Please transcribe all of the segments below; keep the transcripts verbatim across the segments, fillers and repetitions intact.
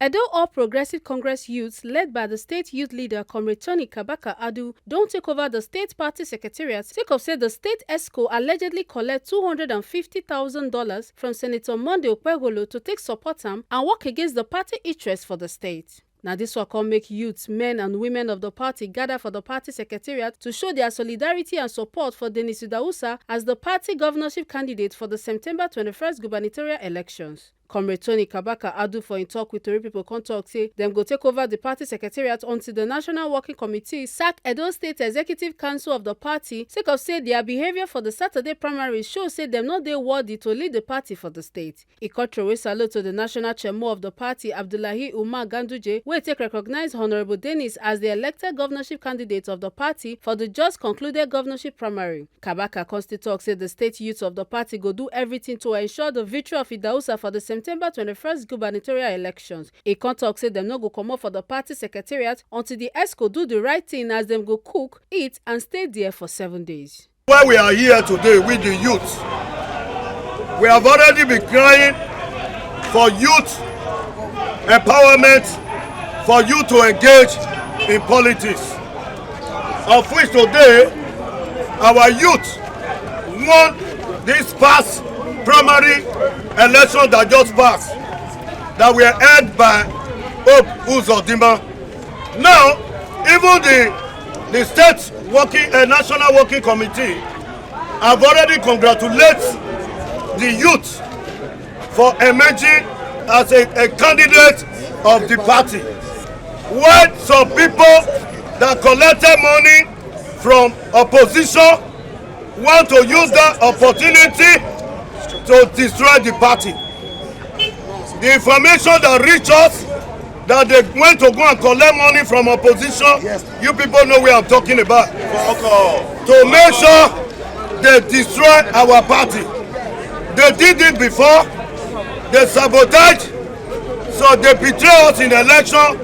Edo All Progressive Congress youths, led by the state youth leader, Comrade Tony Kabaka Adu, don take over the state party secretariat sake of say the state exco allegedly collect two hundred and fifty thousand dollars from Senator Monday Okpebholo to take support am and work against the party interest for the state. Na this one come make youths, men and women of the party gather for the party secretariat to show their solidarity and support for Dennis Idahosa as the party governorship candidate for the September twenty-first gubernatorial elections. Comrade Tony Kabaka Adu, for im talk with Tori People, come talk say dem go take over the party secretariat until the National Working Committee sack Edo State Executive Council of the party sake of say their behaviour for the Saturday primary show say dem no dey worthy to lead the party for the state. E come throway salute to the national chairman of the party, Abdullahi Umar Ganduje, wey take recognise Honourable Dennis as the elected governorship candidate of the party for the just concluded governorship primary. Kabaka come still talk say the state youth of the party go do everything to ensure the victory of Idahosa for the September twenty-first gubernatorial elections. E come talk say dem no go comot for the party secretariat until the exco do the right thing, as dem go cook, eat and stay there for seven days. Why we are here today with the youth? We have already been crying for youth empowerment, for youth to engage in politics, of which today our youth won this past primary election that just passed, that were held by Hope Uzodinma. Now, even the the state working, uh, national working committee have already congratulate the youth for emerging as a, a candidate of the party. When some people that collected money from opposition want to use that opportunity to destroy the party. The information that reach us that they went to go and collect money from opposition, you people know where I'm talking about. To make sure they destroy our party. They did it before. They sabotage. So they betray us in election.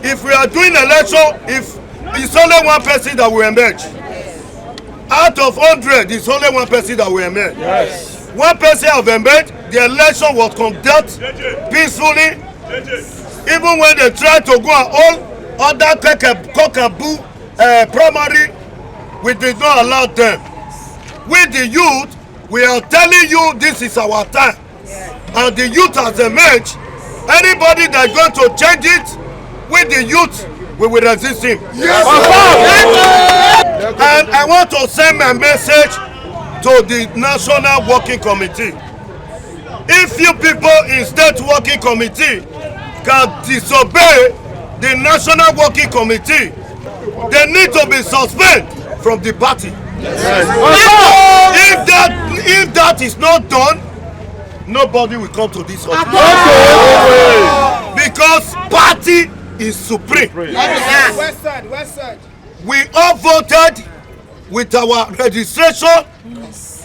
If we are doing election, if it's only one person that will emerge. Out of hundred, it's only one person that will emerge. Yes. One person have emerged. The election was conducted peacefully. Even when they tried to go and hold other Keke-, Kokaboo, uh, primary, we did not allow them. With the youth, we are telling you this is our time. And the youth has emerged. Anybody that is going to change it with the youth, we will resist him. Yes, and I want to send my message to the National Working Committee. If you people in State Working Committee can disobey the National Working Committee, they need to be suspended from the party. If that, if that is not done, nobody will come to this office. Because party is supreme. West side, west side. We all voted with our registration.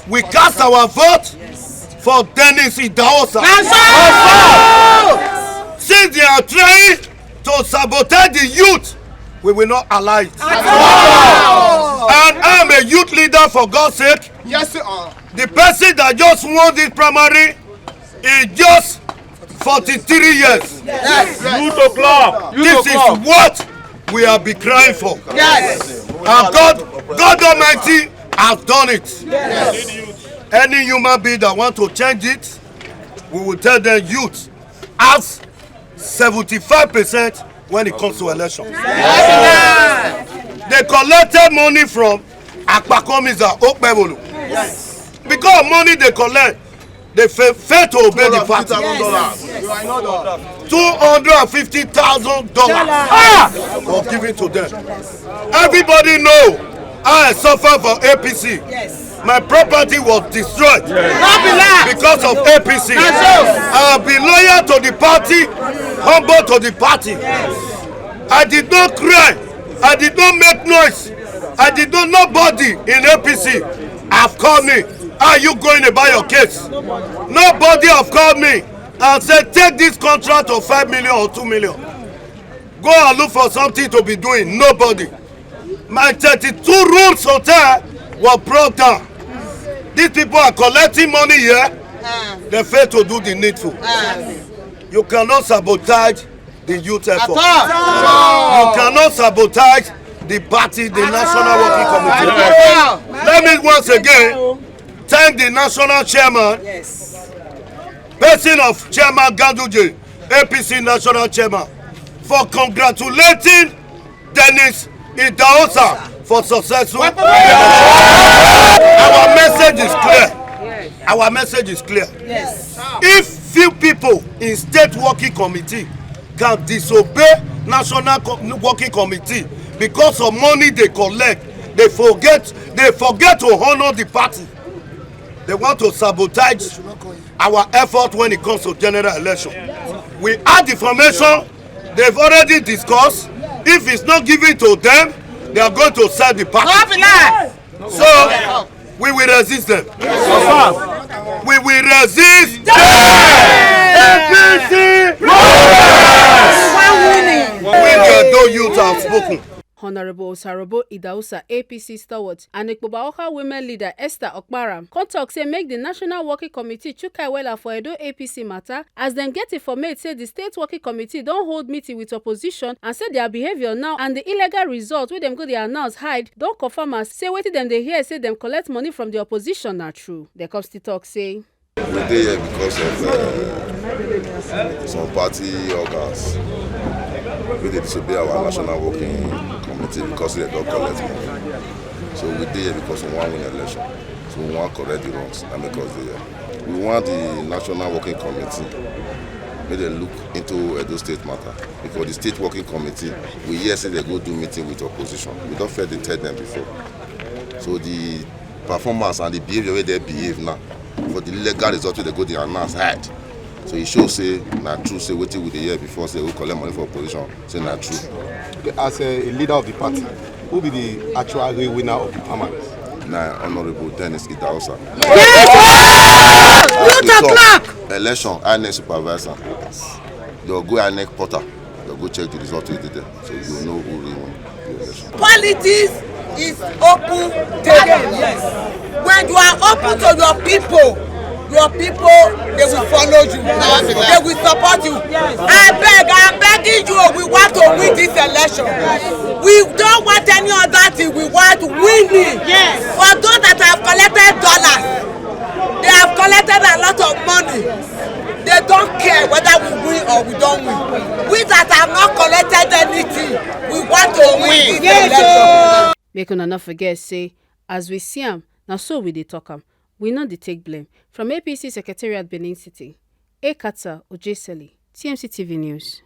We cast our vote for Dennis Idahosa. Since they are trying to sabotage the youth, we will not allow it. And I'm a youth leader, for God's sake. Yes, sir. The person that just won this primary is just forty-three years. Yes. You to clap. This is what we have been crying for. Yes. And God, God Almighty has done it. Yes. Any human being that want to change it, we will tell them, youth, as seventy-five percent when it comes to election. They collected money from Akpakomiza Okpebholo. Because money they collect, they fail, fail to obey the party. Two hundred and fifty thousand dollars was given to them. Everybody know I suffer for A P C. My property was destroyed because of A P C. I've been loyal to the party, humble to the party. I did not cry. I did not make noise. I did not, nobody in A P C have called me. Are you going about your case? Nobody have called me and said, take this contract of five million or two million. Go and look for something to be doing. Nobody. My thirty-two rooms hotel was brought down. These people are collecting money here. They fail to do the needful. You cannot sabotage the youth effort. You cannot sabotage the party, the National Working Committee. Let me once again thank the national chairman, person of Chairman Ganduje, A P C national chairman, for congratulating Dennis Idahosa for successful. Our message is clear. Our message is clear. If few people in state working committee can disobey national co- working committee because of money they collect, they forget they forget to honor the party. They want to sabotage our effort when it comes to general election. We had information they've already discussed. If it's not given to them, they are going to sell the party. So we will resist them. We will resist them. A P C. We, the Edo youth, have spoken. Honorable Osarobo Idausa, A P C stalwart, and Ikpoba Oka women leader Esther Okpara come talk say make the National Working Committee chuka wella for Edo A P C matter, as dem get informate say the State Working Committee don hold meeting with opposition and say their behaviour now and the illegal result wey dem go dey announce hide don confirm am say wetin dem dey hear say dem collect money from the opposition na true. Dem come still talk say We dey here because of uh, some party organs wey dey disobey our national working committee because they don collect money. So we dey here because we wan win election. So we wan correct the wrongs and make us dey here. We want the national working committee make dem look into Edo State matter, because the state working committee, we hear say they go do meeting with opposition. We don first dey tell them before. So the performance and the behaviour wey they behave now for the legal result wey they go dey announce hide. So e show say na true say wetin we dey hear before say we collect money for opposition say na true. As a, a leader of the party, who be the actual real winner of the primary? Na Honourable Dennis Idahosa. Election, I N E C supervisor. They go I N E C portal. They go check the result wey dey there. So you know who really won the election. Politics is open to them. When you are open to your people, your people, they will follow you. They will support you. I beg, I'm begging you, we want to win this election. We don't want any other thing. We want winning. For those that have collected dollars, they have collected a lot of money. They don't care whether we win or we don't win. We that have not collected anything, we want to win this election. Make una no forget say, as we see am, na so we dey talk am. We no dey take blame. From A P C Secretariat, Benin City, Ekata Ojeseli, T M C T V News.